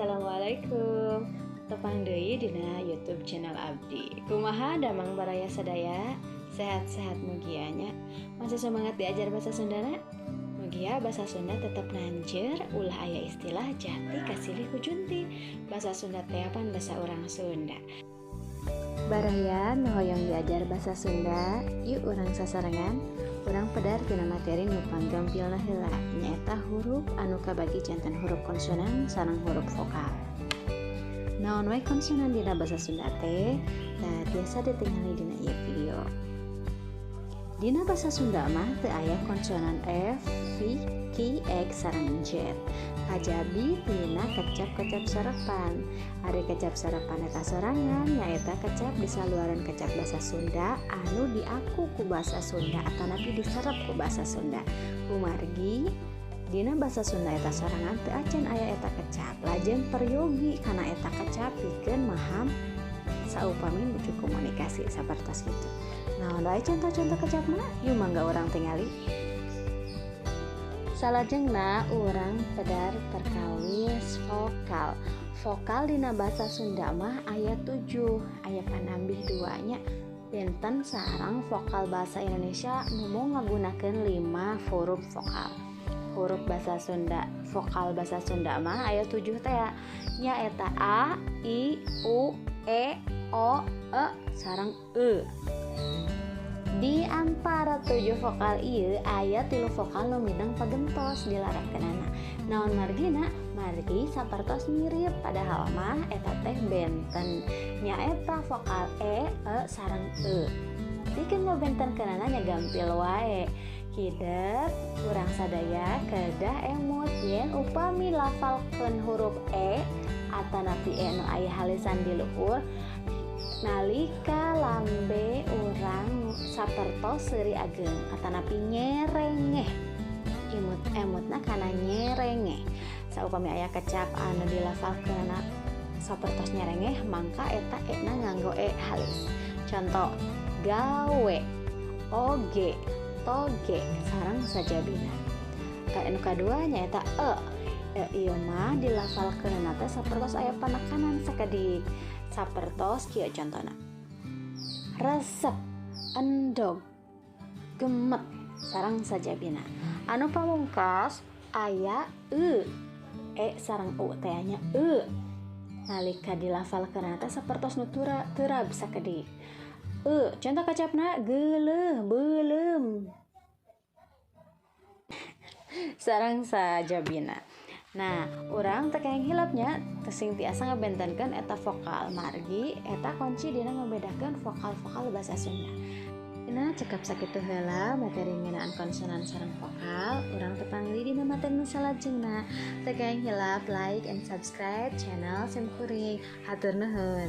Assalamualaikum. Tepang deui dina YouTube channel Abdi. Kumaha damang baraya sadaya? Sehat-sehat mugia nya. Masih semangat diajar bahasa Sundana? Mugia bahasa Sunda tetap nanjer, ulah aya istilah jati kasilih ku junti. Bahasa Sunda teh apan bahasa urang Sunda. Baraya nu hoyong diajar bahasa Sunda, yuk urang sasarengan. Urang pedar tina materi nu panggampilna heula, nyaeta huruf anu kabagi janten huruf konsonan sareng huruf vokal. Naon wae konsonan dina basa Sunda teh? Tah tiasa ditingali dina ieu video. Dina basa Sunda mah teu aya konsonan F, V, Q, X sareng Z. Kajabi tina kecap-kecap serepan. Ari kecap serepan eta sorangan nyaeta kecap di saluaran kecap basa Sunda anu diaku ku basa Sunda atanapi diserep ku basa Sunda. Kumargi dina basa Sunda eta sorangan teu acan aya eta kecap. Lajeng peryogi kana eta kecap pikeun maham saupami nuju komunikasi sapertos kitu. Naon wae contoh-contoh kecapna? Yuk mangga urang tingali. Salajengna urang pedar perkawis vokal. Vokal dina bahasa Sunda mah aya 7, aya panambih 2 nya. Benten sareng vokal bahasa Indonesia nu mung ngagunakeun 5 huruf vokal. Huruf bahasa Sunda, vokal bahasa Sunda mah aya 7 teh ya. Nyaeta A, I, U, E, O, E sareng E. Di antara 7 vokal ieu aya 3 vokal nu minang pagentos dilarapkeunana. Naon margina? Margi sapertos mirip padahal mah eta teh benten. Nyaeta vokal E, E sareng E. Pikeun ngabentenkeunana nya gampil wae. Hidep urang sadaya kedah emut yen upami lafalkeun huruf E atanapi E nu aya halisan di luhur nalika lambe urang sapertos seuri ageng atanapi nyerengeh. Imut emutna kana nyerengeh. Saupami aya kecap anu dilafalkeunana sapertos nyerengeh mangka eta e-na nganggo e halis. Contoh gawe, oge, toge sareng sajabina. Anu kadua nyaeta e. E ieu mah dilafalkeunana teh sapertos aya panekanan sakedik. Sapertos kieu contona. Resep, endog, gemet sareng sajabina. Anu pamungkas aya e. E sareng u teh nya e. Nalika dilafalkeunana teh sapertos nu terab sakedik. E, contoh kecapna geuleuh, beuleum. Sareng sajabina. Nah, urang teu kaeng hilapnya teu sing tiasa ngabentenkeun eta vokal margi eta kunci dina ngabedakeun vokal-vokal bahasa Sunda. Nah, cekap sakitu heula materi ngeunaan konsonan sareng vokal. Urang tepang deui dina materi nu salajengna. Teu kaeng hilap like and subscribe channel Simkuring. Hatur nuhun.